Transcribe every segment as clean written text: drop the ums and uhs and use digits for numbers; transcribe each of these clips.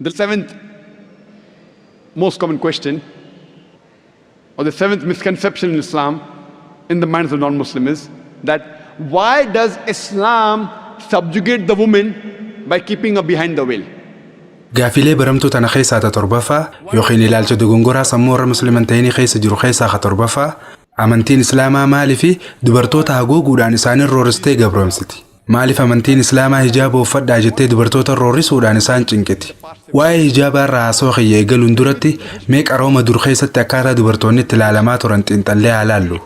The seventh most common question, or the seventh misconception in Islam in the minds of non-Muslim, is that why does Islam subjugate the woman by keeping her behind the veil? Gaafilee baramtuu tana keessaa ta torbaffaa yookiin ilaalcha dogongoraa sammuu warra Musliman ta'inii keessa jiru keessaa ka torbaffaa, amantiin Islaamaa maalii fi dubartoota haguuguudhaan isaanin roorristee gabroomsiti? Maaliif amantiin Islaamaa hijaaba uffadhaa jettee dubartoota roorrisuudhaan isaan cinqiti? Waa'ee hijaabaa irraa haasoo kiyya eegaluun duratti, mee qarooma dur keessatti akkaataa dubartoonni itti ilaalamaa turan xiinxallee haa laallu.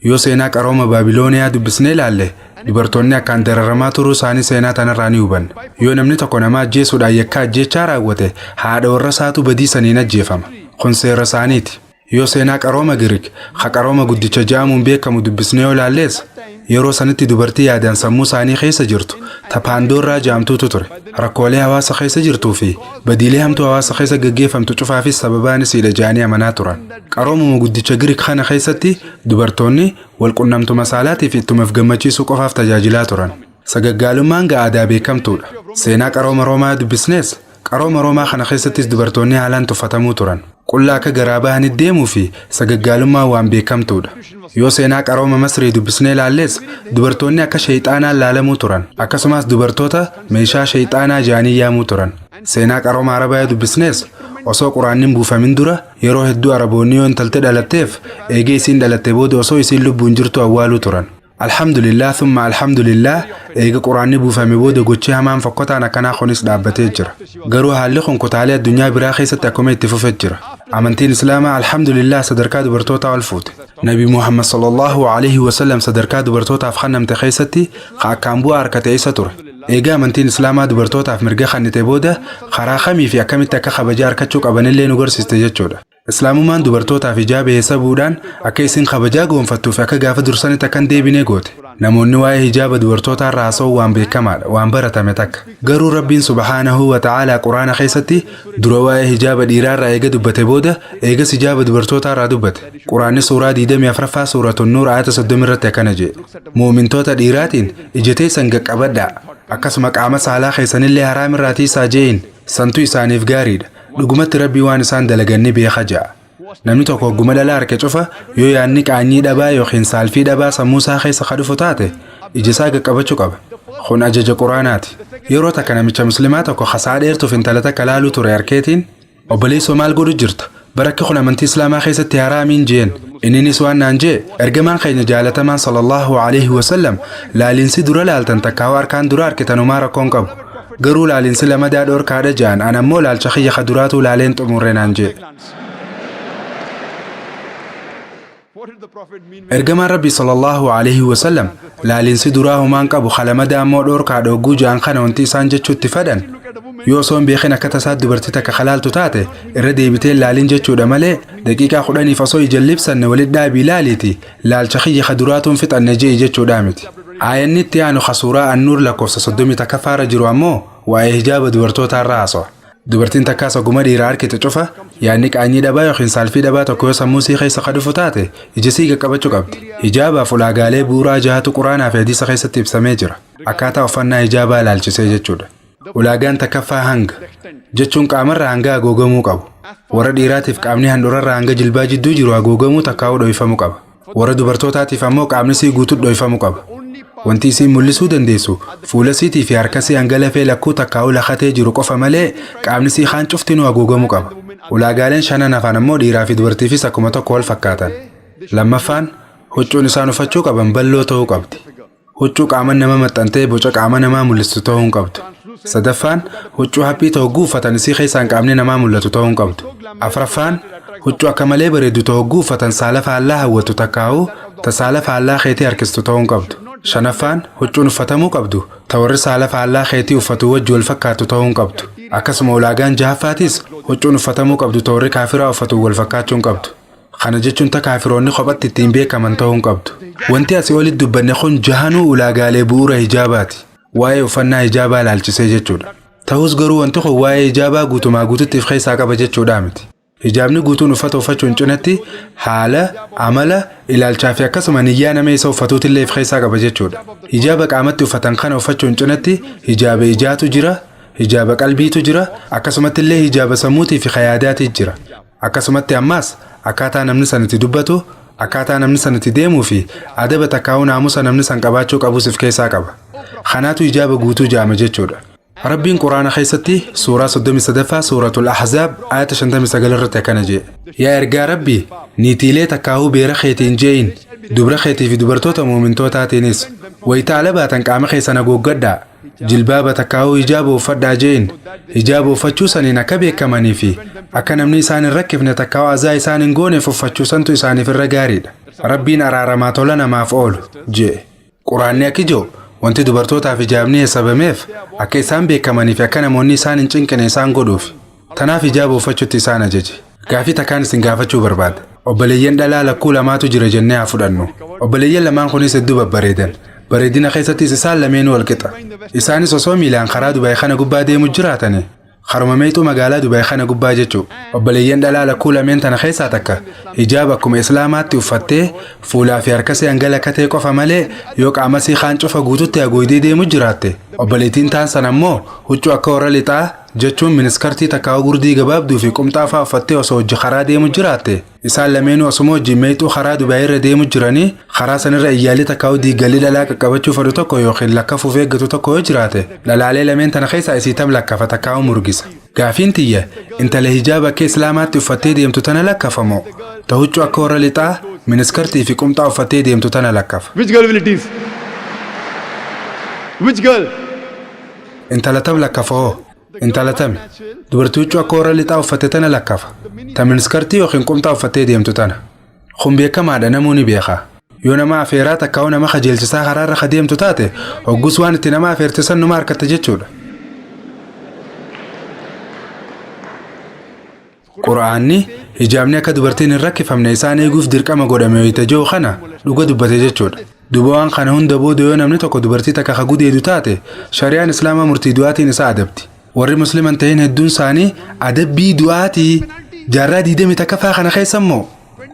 Yoo seenaa qarooma Baabilooniyaa dubbisnee ilaalle, dubartoonni akkaan dararamaa turuu isaanii seenaa tanarraa ni hubanna. Yoo namni tokko nama ajjeesuudhaan yakka ajjeechaa raawwate, haadha warra isaatu badii saniin ajjeefama. Kun seera isaaniiti. Yoo seenaa qarooma Giriik, ha qarooma guddicha ja'amuun beekamu dubbisnee yoo ilaallees, yeroo sanitti dubartii yaadaan sammuu isaanii keessa jirtu ta Paandoorraa jaamtuutu ture. Rakkoolee hawaasa keessa jirtuu fi badiilee hamtuu hawaasa keessa gaggeeffamtu cufaafis sababaan isiidha ja'anii amanaa turan. Qaroomuma guddicha Giriik kana keessatti dubartoonni walqunnamtuma saalaatiif ittumaaf gammachiisuu qofaaf tajaajilaa turan. Sagaggaalummaan aadaa beekamtuudha. Seenaa qarooma Roomaa dubbisnees, qarooma Roomaa kana keessattis dubartoonni haalaan tuffatamuu turan. Qullaa akka garaa bahanitti deemuu fi sagaggaalummaan waan beekamtuudha. Yoo seenaa qarooma Masrii dubbisnee ilaalles, dubartoonni akka sheeyxaanaan laalamuu turan. Akkasumas dubartoota meeshaa sheeyxaanaa jaanii yaamuu turan. Seenaa qarooma Arabaa dubbisnees, osoo Quraanni hin buufamin dura yeroo hedduu Araboonni yoo intalti dhalatteef, eegee isiin dhalatte booda osoo isiin lubbuun jirtu awwaaluu turan. Alhamdulillah, thumma alhamdulillah, eega Quraanni buufame booda gochi hamaan fokkotaan akkanaa kunis dhaabbatee jira. Garuu haalli kun kutaalee addunyaa biraa keessatti akkuma itti fufee jira. Amantiin Islaamaa, alhamdulillah, sadarkaa dubartootaa ol fuute. Nabi Muhammad sallallahu alaihi wasallam sadarkaa dubartootaaf kennamte keessatti ka akkaan bu'aa harkate isa ture. Eega amantiin Islaamaa dubartootaaf mirga kennite booda, karaa kamii fi akkamitti akka kabajaa harkachuu qabanillee nu garsiiste jechuudha. Islaamummaan dubartootaaf hijaaba heessabuudhaan akka isin kabajaa goonfattuu fi akka gaafa dursanitti akka hin deebinee goote. Namoonni waa'ee hijaaba dubartootaa irraa haasa'uu waan beekamaadha, waan baratame takka. Garuu Rabbiin subhaanahu wa ta'aalaa Quraana keessatti dura waa'ee hijaaba dhiiraa irraa eega dubbate booda, eegas hijaaba dubartootaa irraa dubbate. Quraanni suuraa 24ffaa, Suuratun Nuur, ayata 30 irratti akkana jedhe. Muumintoota dhiiraatiin, ija teessan qaqqabadhaa. Akkasuma qaama saalaa keessanillee haraam irraa tiisaa je'in, santu isaaniif gaariidha. Dhugumatti Rabbii waan isaan dalagan ni beeka ja'a. Namni tokko hogguma dhala harke cufa yoo yaadni qaanyii dhabaa yookiin saalfii dhabaa sammuu isaa keessa ka dhufu taate, ija isaa qaqqabachuu qaba. Kun ajaja Quraanaati. Yeroo takka namicha Muslimaa tokko kasaa dheertuuf intala takka laaluu ture harkeetiin, "Obboleessoo, maal godhu jirta? Barakki kun amantii Islaamaa keessatti haraamiin," jeen. Inninis waan naan jee, "Ergamaan keenya jaalatamaan sallallahu alaihi wasallam laalinsi dura laaltan takkaawaa harkaan dura harkitanumaa rakkoon qabu. Garuu laalinsi lamadaa dhoorkaadha ja'an, an ammoo laalcha kiyya ka duraatuu laaleen xumurre," naan jee. What did the Prophet mean? Ergamaan Rabbii sallallahu alaihi wasallam laalinsi duraa humaan qabu, kalamadaa ammoo dhoorkaadha hogguu ja'an kana, wanti isaan jechuutti fedhan, yoo osoo hin beekin akka tasaa dubartii takka kalaaltu taate, irra deebitee laalin jechuudha malee, daqiiqaa 10f osoo ija libsanne walit dhaabii laaliiti laalcha kiyya ka duraatuun fixanne je'i jechuudha miti. Aayanni itti aanu ka suuraa Annuur lakkoofsa 31ffaarra jiru ammoo waa'ee hijaaba dubartootaa irraa haasawa. Dubartiin takkaas oguma dhiiraa harkite cufa yaadni qaanyii dhabaa yookiin saalfii dhabaa tokko yoo sammuu sii keessa ka dhufu taate, ija sii qaqqabachuu qabdi. Hijaabaaf ulaagaalee bu'uuraa jahatu Quraanaa fi hadiisa keessatti ibsamee jira. Akkaataa uffannaa hijaabaa ilaalchisee jechuudha. Ulaagaan takkaffaa hanga jechuun qaamarraa hanga haguugamuu qabu. Warra dhiiraatiif qaamni handhuurarraa hanga jilbaa jidduu jiru haguugamuu takkaa'uu dho'ifamuu qaba. Warra dubartootaatiif ammoo qaamni sii guutuu dho'ifamuu qaba. Wanti isiin mul'isuu dandeessu fuula siitii fi harka sii hanga lafee lakkuu takkaa'uu lakatee jiru qofa malee, qaamni sii kaan cuftinuu haguugamuu qaba. Ulaagaaleen shanan hafan ammoo dhiiraa fi dubartiifis akkuma tokko wal fakkaatan. Lammaffaan, huccuun isaan uffachuu qaban bal'oo ta'uu qabdi. Huccuu qaama nama maxxantee boca qaama namaa mul'istu ta'uu hin qabdu. Sadaffaan, huccuu haphii ta'u uffatan isii keessaan qaamni namaa mul'atu ta'uu hin qabdu. Afraffaan, huccuu akka malee bareeddu ta'u uffatan saala faallaa hawwatu takkaa'uu ta saala faallaa keetii harkistu ta'uu hin qabdu. Shanaffaan, huccuun uffatamuu qabdu ta warri saala faallaa keetii uffatu wajji wal fakkaatu ta'uu hin qabdu. Akkasuma ulaagaan jahaffaatis, huccuun uffatamuu qabdu ta warri kaafiraa uffatu wal fakkaachuu hin qabdu. Kana jechuun ta kaafiroonni kophatti ittiin beekaman ta'uu hin qabdu. Wanti asii olitti dubbanne kun jahanuu ulaagaalee bu'uura hijaabaati. Waa'ee uffannaa hijaabaa ilaalchisee jechuudha. Ta'us garuu wanti kun waa'ee hijaabaa guutumaa guututti of keessaa qaba jechuudha miti. Hijaabni guutuun uffata uffachuun cinatti haala, amala, ilaalchaa fi akkasuma niyyaa nama isa uffatuutillee of keessaa qaba jechuudha. Hijaaba qaamatti uffatan kana uffachuun cinatti hijaaba ijaatu jira, Hijaaba qalbiitu jira, akkasumatti illee hijaaba sammuutii fi yaadaati jira. Akkasumatti ammaas akkaataa namni san itti dubbatu, akkaataa namni san itti deemuu fi adaba takkaa'uu naamusa namni san qabaachuu qabus of keessaa qaba. Kanaatu hijaaba guutuu jaama jechuudha. Rabbiin Quraana keessatti suuraa 33ffaa, Suuratul Ahzaab, ayata 59 irratti akkana jedhe: "Yaa ergaa Rabbii, niitiilee takkaahuu beera keetiin jeeyin, dubra keetii fi dubartoota muumintootaatiinis, wayita ala baatan qaama keessan haguuggadhaa, jilbaaba takkaahuu hijaaba uffadhaa" jeeyin. Hijaaba uffachuu saniin akka beekamanii fi akka namni isaan hin rakkifne takkaahuu azaa isaan hin gooneef uffachuu santu isaaniif irra gaariidha. Rabbiin araaramaa, tola namaaf oolu jee. Quraanni akka jiru, wanti dubartootaaf hijaabni hesabameef akka isaan beekamanii fi akka namoonni isaan hin cinqine isaan godhuuf. Tanaaf hijaaba uffachuutti isaan ajaje. Gaafii takkaan isin gaafachuu barbaada. Obboleeyyan dhalaa lakkuu lamaatu jira jennee haa fudhannu. Obboleeyyan lamaan kunis hedduu babbareedan. Bareedina keessattis isaan lameenuu walqixa. Isaanis osoo miilaan karaa Dubaay kana gubbaa deemu jiraatani, karuma meexuu magaalaa Dubaay kana gubbaa jechuu, obboleeyyan dhalaa lakkuu lameen tana keessaa takka hijaaba akkuma Islaamaatti uffattee fuulaa fi harkasee hanga lakkatee qofa malee yoo qaamasii kaan cufa guututti haguugdee deemu jiraatte, obboleettiin taan sana immoo huccuu akka warra lixaa jechuun miniskirt takkaa gurdii gabaabduu fi qumxaa fa'aa uffattee osoo hojii karaa deemu jiraatte, isaan lameenuu osuma hojii meexuu karaa Dubaay irra deemu jiranii, karaa sanirra iyyaalii takkaa'u diigalii dhalaa qaqqabachuu fedhu tokko yookiin lakkafuuf eeggatu tokko yoo jiraate, dhalaalee lameen tana keessaa isii tam lakkafa takkaa'u murgisa? Gaafiin tiyya, intala hijaaba akka Islaamaatti uffattee deemtu tana lakkafamoo ta huccuu akka warra lixaa miniskirt fi qumxaa uffattee deemtu tana lakkafa? Which girl will it is? Which girl? Intala tam lakkafa hoo? Intala tami? Dubartii huccuu akka warra lixaa uffatte tana lakkafa? Ta miniskirt yookiin qumxaa uffattee deemtu tana? Kun beekamaadha, namuu ni beeka. Yoo nama afeeraa takkaa'u nama kajeelchisaa karaarra ka deemtu taate, hoggus waan itti nama afeerte san numa harkatta jechuudha. Qura'aanni hijaabni akka dubartiin hin rakkifamne isaan eeguuf dirqama godhame wayita jiru kana dhuga dubbate jechuudha. Duuba waan kana hunda booda yoo namni tokko dubartii takka ka gudeedu taate, shari'aan Islaamaa murtii du'aatiin isa adabdi. Warri Musliman ta'in hedduun isaanii adabbii du'aatii jaarraa 21ffaa kana keessa immoo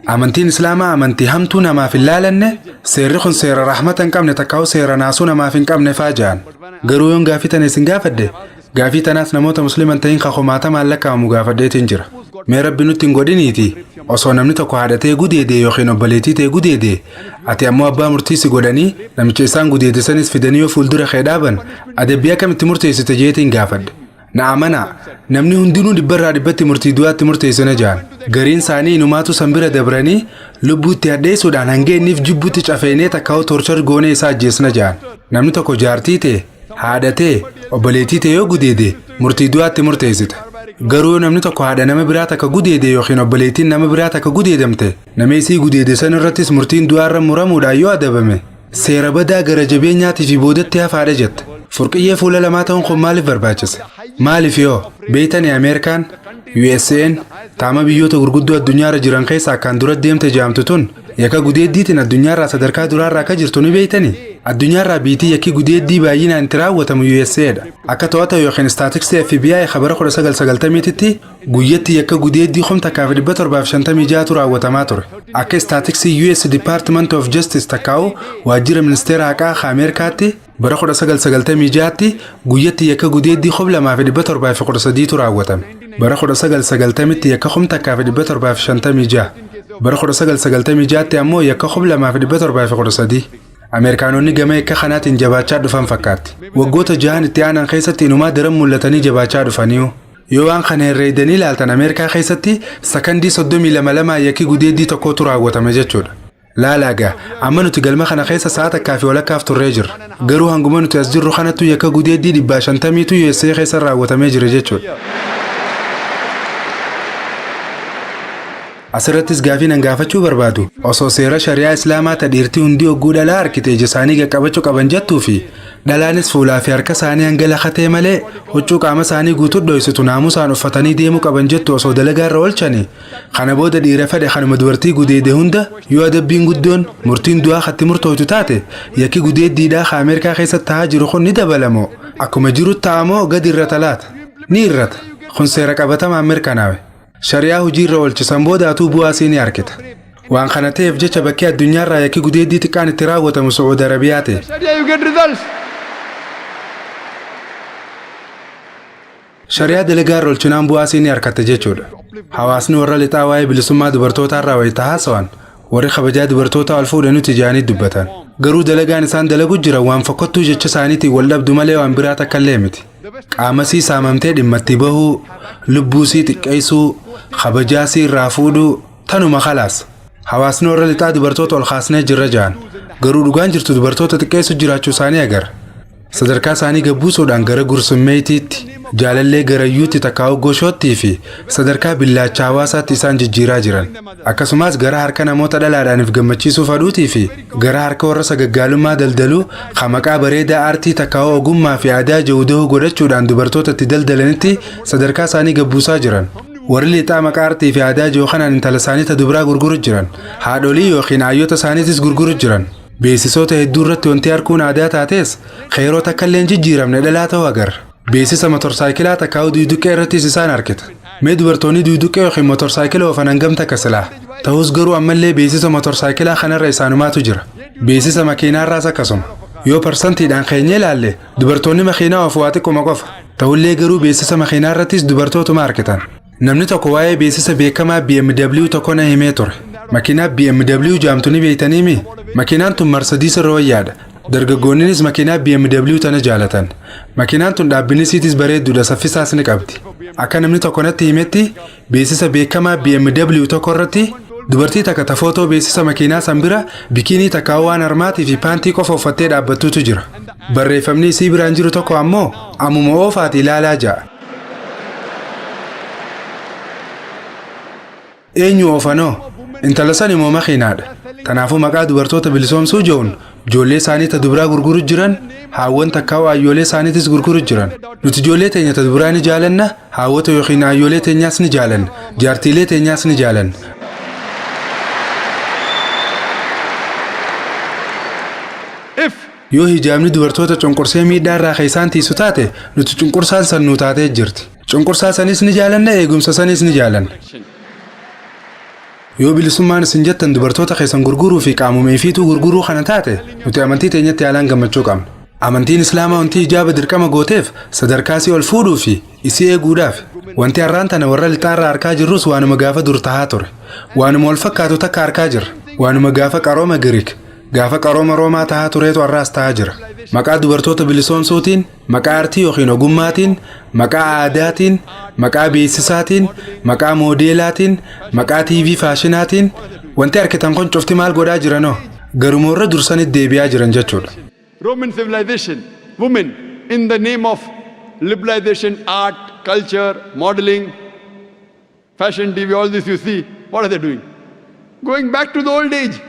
amantiin Islaamaa amantii hamtuu namaaf hin laalanne, seerri kun seera rahmata hin qabne takkaa'u seera naasuu namaaf hin qabne faa ja'an. Garuu yoon gaafii tana isin gaafadhe, gaafii tanaas namoota Musliman ta'in ka kumaatamaan lakkaa'amu gaafadheetiin jira. Mee Rabbi nutti hin godhiniiti, osoo namni tokko haadhatee gudeede yookiin obboleettii ta'e gudeede, ati ammoo abbaa murtii si godhanii, namicha isaan gudeede sanis fidanii yoo fuuldura kee dhaaban, adabbii akkamitti murteessite jeetiin gaafadhe. Na amanaa, namni hundinuu dhibbarraa dhibbatti murtii du'aatti murteessina jaan. Gariin isaanii inumaatu san bira dabranii lubbuutti hadheessuudhaan hanga inniif jibbuutti cafeenee takkaa'u torture goonee isaa ajjeesna jaan. Namni tokko jaartii ta'e, haadha ta'e, obboleettii ta'e yoo gudeede, murtii du'aatti murteessita. Garuu yoo namni tokko haadha nama biraa takka gudeede yookiin obboleettiin nama biraa takka gudeedamte, nama isii gudeede san irrattis murtiin du'aarra muramuudhaan yoo adabame, seera badaa gara jabeenyaatii fi boodatti hafaadha jetta. Furqiyyee fuula lamaa ta'uun kun maaliif barbaachise? Maaliif yoo beeytanii Ameerikaan, USA'n taama biyyoota gurguddoo addunyaarra jiran keessaa akkaan dura deemte jaamtu tun, yakka gudeeddiitiin addunyaarraa sadarkaa duraarraa akka jirtu ni beeytanii? Addunyaarraa biitii yakki gudeeddii baay'inaan itti raawwatamu USAdha. Akka to'ata yookiin statistics FBI bara 1990tti guyyatti yakka gudeeddii 1756tu raawwatamaa ture. Akka statistics US Department of Justice takkaa'u waajjira ministeera haqaa Ameerikaatti, bara 1996tti guyyatti yakka gudeeddii 2713tu raawwatame. Bara 1990tti yakka 1756. Bara 1996tti ammoo yakka 2713. Ameerikaanonni gama yakka kanaatiin jabaachaa dhufan fakkaatti. Waggoota 6n itti aanan keessatti inumaa daran mul'atanii jabaachaa dhufaniiru. Yoo waan kana herreeydanii ilaaltan, Ameerikaa keessatti sakandii 32 lamaa yakki gudeeddii tokkotu raawwatame jechuudha. Laalaagaa, amma nuti galma kana keessa sa'a takkaa fi walakkaaf turree jirra. Garuu hanguma nuti as jirru kanattu yakka gudeeddii 150tu USA keessa raawwatamee jira jechuudha. Asirrattis gaafii nan gaafachuu barbaadu, osoo seera shari'aa Islaamaa ta dhiirtii hundi hogguu dhalaa harkite ija isaanii qaqqabachuu qaban jettuu fi dhalaanis fuulaa fi harka isaanii hanga lakatee malee huccuu qaama isaanii guutuu dhoysitu naamusaan uffatanii deemuu qaban jettu osoo dalagaarra oolchanii, kana booda dhiira fedhe kanuma dubartii gudeede hunda yoo adabbiin guddoon murtiin du'aa katti murtooytu taate, yakki gudeeddiidhaa ka Ameerikaa keessatti tahaa jiru kun ni dabalamoo akkuma jiru ta'amoo gadi irrata laata? Ni irrata. Kun seera qabatamaan mirkanaawe. Shari'aa hojiirra oolchisan booda atuu bu'aa sii ni argita. Waan kana ta'eef jecha bakkee addunyaarraa yakki gudeeddii xiqqaan itti raawwatamu Sacuud Arabiyaa ta'e. Sharia, you get results. Shari'aa dalagaa irra oolchinaan bu'aa isii ni harkatte jechuudha. Hawaasni warra lixaa waa'ee bilisummaa dubartootaa irraa wayita haasawan, warri kabajaa dubartootaa ol fuudhe nuti jaanii dubbatan. Garuu dalagaan isaan dalagu jiran waan fokkottuu jecha isaaniitiin wal dhabdu malee waan biraa takka illee miti. Qaama sii saamamtee dhimma itti bahuu, lubbuu sii xiqqeessuu, kabajaa sii irraa fuudhuu, tanuma khalaas. Hawaasni warra lixaa dubartoota ol kaasnee jirra ja'an. Garuu dhugaan jirtu dubartoota xiqqeessu jiraachuu isaanii agarra. Sadarkaa isaanii gabbuusuudhaan gara gursummeetiitti, jaalallee garayyuutti, takkaa'u goshoottii fi sadarkaa billaacha hawaasaatti isaan jijjiiraa jiran. Akkasumas gara harka namoota dhalaadhaaniif gammachiisuu fadhuutii fi gara harka warra sagaggaalummaa daldaluu kan maqaa bareedaa aartii, takkaa'u ogummaa fi aadaa jawudahuu godhachuudhaan dubartoota itti daldalanitti sadarkaa isaanii gabbuusaa jiran. Warri lixaa maqaa aartii fi aadaa jiru kanaan intala isaanii ta dubaraa gurguru jiran. Haadholii yookiin aayyoota isaaniitis gurguru jiran. Beeksisoota hedduu irratti wanti harkuun aadaa taates yeroo takka illee hin jijjiiramne dhalaa ta'uu agarra. Beeksisa motorsaayikilaa takkaa'u duuduqqee irrattis isaan argita. Mee dubartoonni duuduqqee yookiin motorsaayikila oofan hangam takka silaa? Ta'us garuu ammallee beeksisa motorsaayikilaa kanarra isaanumaatu jira. Beeksisa makiinaarraas akkasuma. Yoo parsantiidhaan keenyee ilaalle, dubartoonni makiinaa oofu waa xiqquma qofa. Ta'ullee garuu beeksisa makiinaa irrattis dubartootuma argitan. Namni tokko waa'ee beeksisa beekamaa BMW tokko na himee ture. Makiinaa BMW jaamtu ni beektaniimi? Makiinaan tun Mercedes irra wayyaadha. Dargaggoonnis makiinaa BMW tana jaalatan. Makiinaan tun dhaabbinni isiitis bareedduudha, saffisaas ni qabdi. Akka namni tokko natti himetti, beeksisa beekamaa BMW tokko irratti dubartii takka tafootoo beeksisa makiinaa san bira bikiinii takka waan harmaatii fi paantii qofa uffattee dhaabbattuutu jira. Barreeffamni isii biraan jiru tokko ammoo "Ammuma oofaati ilaalaa" ja'a. Eenyu oofanoo? Intala san immoo makiinaadha. Kanaafuu maqaa dubartoota bilisoomsuu jehuun ijoollee isaanii ta dubaraa gurguru jiran, haawwan takkaa ayyoolee isaaniitis gurguru jiran. Nuti ijoollee teenya ta dubaraa ni jaalanna, haawwota yookiin ayyoolee teenyaas ni jaalanna, jaartiilee teenyaas ni jaalanna. If Yoo hijaabni dubartoota cunqursee miidhaa irraa kan isaan tiisu taate, nuti cunqursaan san nuu taatee jirti. Cunqursaa sanis ni jaalanna, eegumsa sanis ni jaalanna. Yoo bilisummaan isin jettan dubartoota keessan gurguruu fi qaamuma ifiituu gurguruu kana taate, nuti amantii teenyatti haalaan gammachuu qabna. Amantiin Islaamaa wanti hijaaba dirqama gooteef sadarkaa isii ol fuudhuu fi isii eeguudhaaf. Wanti har'aan tana warra lixaarraa harkaa jirrus waanuma gaafa dur tahaa ture. Waanuma wal fakkaatu takka harkaa jirra. Waanuma gaafa qarooma Giriik, gaafa qarooma Roomaa tahaa tureetu har'aas tahaa jira. Maqaa dubartoota bilisoomsuutiin, maqaa aartii yookiin ogummaatiin, maqaa aadaatiin, maqaa beeksisaatiin, maqaa moodeelaatiin, maqaa TV faashinaatiin wanti arkitan kun cufti maal godhaa jiranoo? Garuma warra dursanitti deebi'aa jiran jechuudha. Roman civilization, women, in the name of liberalization, art, culture, modeling, fashion, TV, all this you see, what are they doing? Going back to the old age.